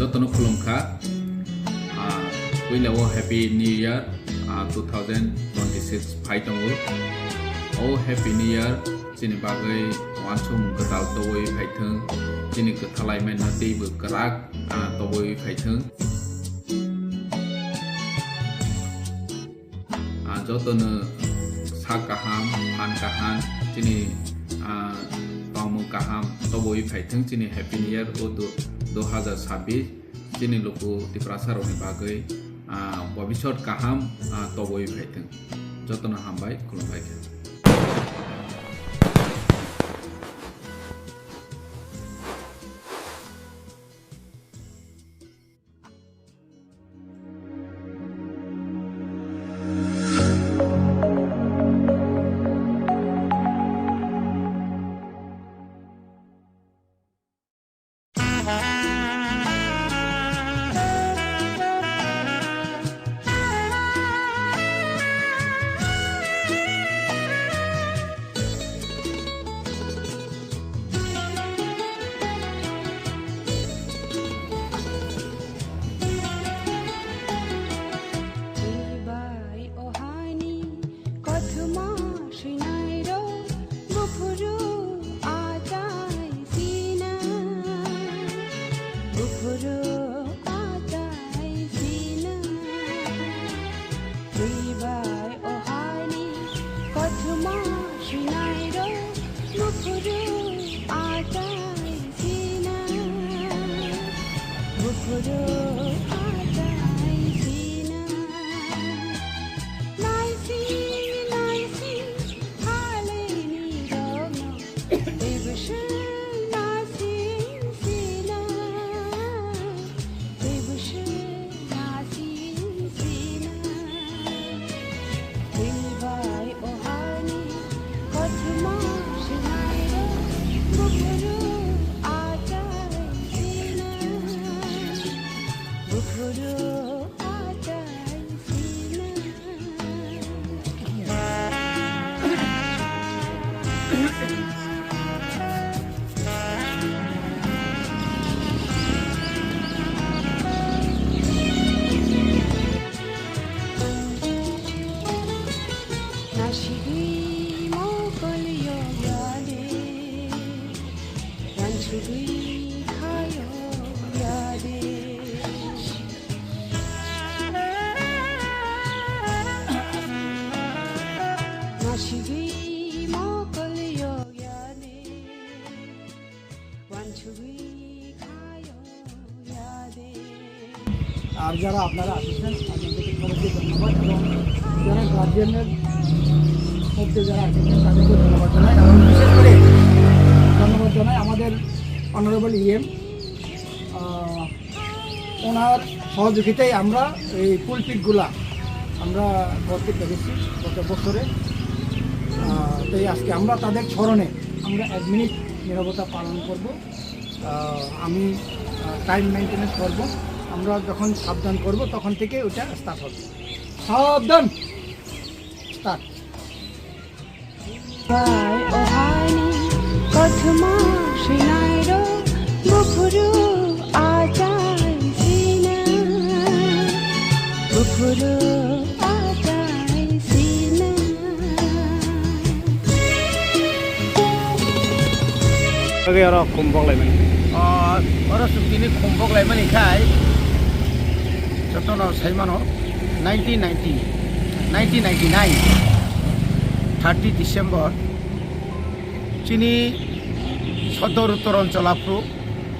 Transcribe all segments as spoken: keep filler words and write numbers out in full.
Jotono khulumkha. Ah, puila o Happy New Year, ah, two thousand twenty-six phai tongo. O Happy New Year chini bagwi uansukmung kwtal tobwi phaithwng, chini kwthalai manna teibo kwrak, ah, tobwi phaithwng. Ah, jotono sak kaham, phan kaham, chini, ah, tongmung kaham tobwi phaithwng chini Happy New Year o du-, dui hajar sabbish chini luku Tiprasa rokni bagwi, ah, bobisot kaham, ah, tobwi phaithwng. Jotono hambai, khulumbai kha. Bai ohani kothoma swinairok buphuru achai sina, buphuru achai sina. Twibai ohani kothoma swinairok buphuru achai sina, buphuru achai sina. Naising, naising, halini rokno, teibo swng naising sina, teibo swng naising sina. Twibai ohani kothoma swinairok, buphuru achai sina, buphuru achai sina. Nasigwi mokol yogyade, wansugwi khayo yade. Nasigwi mokol yogyade, wansugwi khayo yade. আর যারা আপনারা আসছেন, আপনাদেরকে সবাইকে ধন্যবাদ, এবং যারা গার্জিয়ানের মধ্যে যারা এসেছেন, তাদেরকে ধন্যবাদ জানাই। এবং বিশেষ করে ধন্যবাদ জানাই আমাদের অনারেবল ইএম, ওনার সহযোগিতায় আমরা এই পুলপিটগুলা আমরা করতে পেরেছি গত বছরে। আহ, তাই আজকে আমরা তাদের স্মরণে আমরা এক মিনিট নীরবতা পালন করব। আহ, আমি, আহ, টাইম মেইনটেনেন্স করব। আমরা যখন সাবধান করব, তখন থেকে ওটা স্টার্ট হবে। সাবধান, start. Bai ohani kothoma swinairok buphuru achai sina, buphuru achai sina. Oke, oro kumbok laimani. O, oro chwng tini kumbok laimani khai jotono sai mano, nineteen ninety, nineteen ninety-nine, thirty December, chini Sodor Uttor Anchol aphuru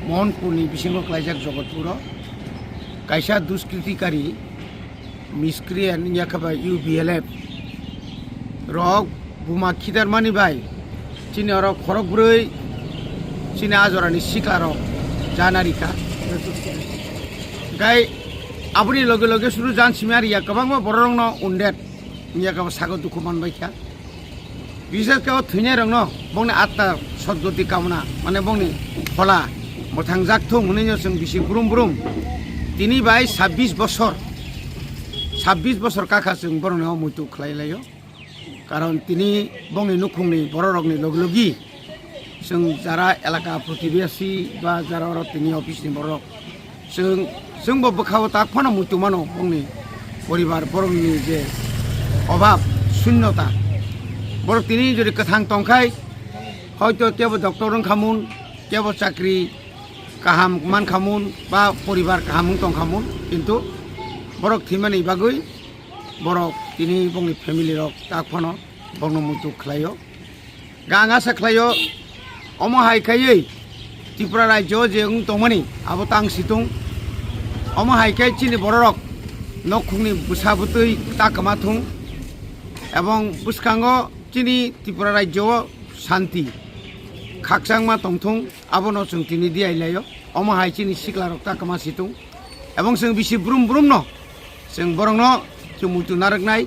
Mohanpurni bisingo klaijak Jogotpuro kaisa duskritikari, miscreant wngya khe ba U P L F rok buma khidarmani bai chini oro khorok bwrwi chini ajorani siklarok jana rikha. Hingkhai aboni loge loge suru jan simi ariya kwbangma bororokno wounded wngya khe ba sago dukhu manbaikha. Bishesh khe o thwinairokno bongni atma sodgoti kamna, mane bongni phola mwthangjak thung hwnwi no chwng bisi brum brum. Tini bai sabbish bosor, sabbish bosor kakha chwng borokno o muitu khlai laio. Karon tini bongni nukhungni bororokni logi logi chwng jara elaka protibesi ba jara oro tini office ni borok Chwng, chwngbo bwkhao tak phano muitu mano bongni poribar, borokni je obhab, sunyota. Borok tini jodi kwthang tongkhai, hoito kebo doctor wngkhamun, kebo chakri kaham mankhamun, ba poribar kaham wng tongkhamun, kintu borok thwimani bagwi borok tini bongni family rok tak phano bongno muitu khlaio. Ang asa khlaio, omo hai khaiwi Tripura rajyo je wng tongmani abo tang situng. Omo hai khe chini bororok nokhungni bwsa bwtwi ta kwma thung, ebong bwskango chini Tripura rajyo o shanti khakchangma tongthung, abono chwng tini diai laio. Omo hai chini siklarok ta kwma situng, ebong chwng bisi brum brumno chwng borokno chwng muitu narwknai,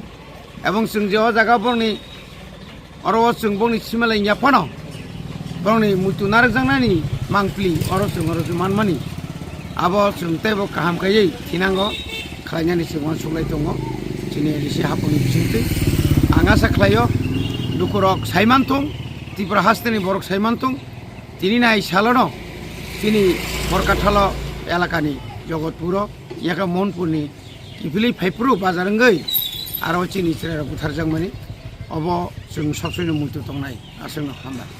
ebong chwng je o jaga borokni oro o chwng bongni simalai ya phano borokni muitu narwkjaknani mangpili oro chwng oro chwng manmani, abo chwng teibo kaham khaiwi thinango khlainani chwng uansuklai tongo chini risi hapungni bisingtwi. Ang asa khlaio, lukurok saimanthung, Tripura hasteni borok saimanthung, tini nai salono chini Borkathalo elakani Jogotpuro, yakha Monpurni kiphilwi phaiphuru bazar wngwi aro chini chwrairok butharjakmani, obo chwng soksoino muitu tongnai. Aswkno hambai.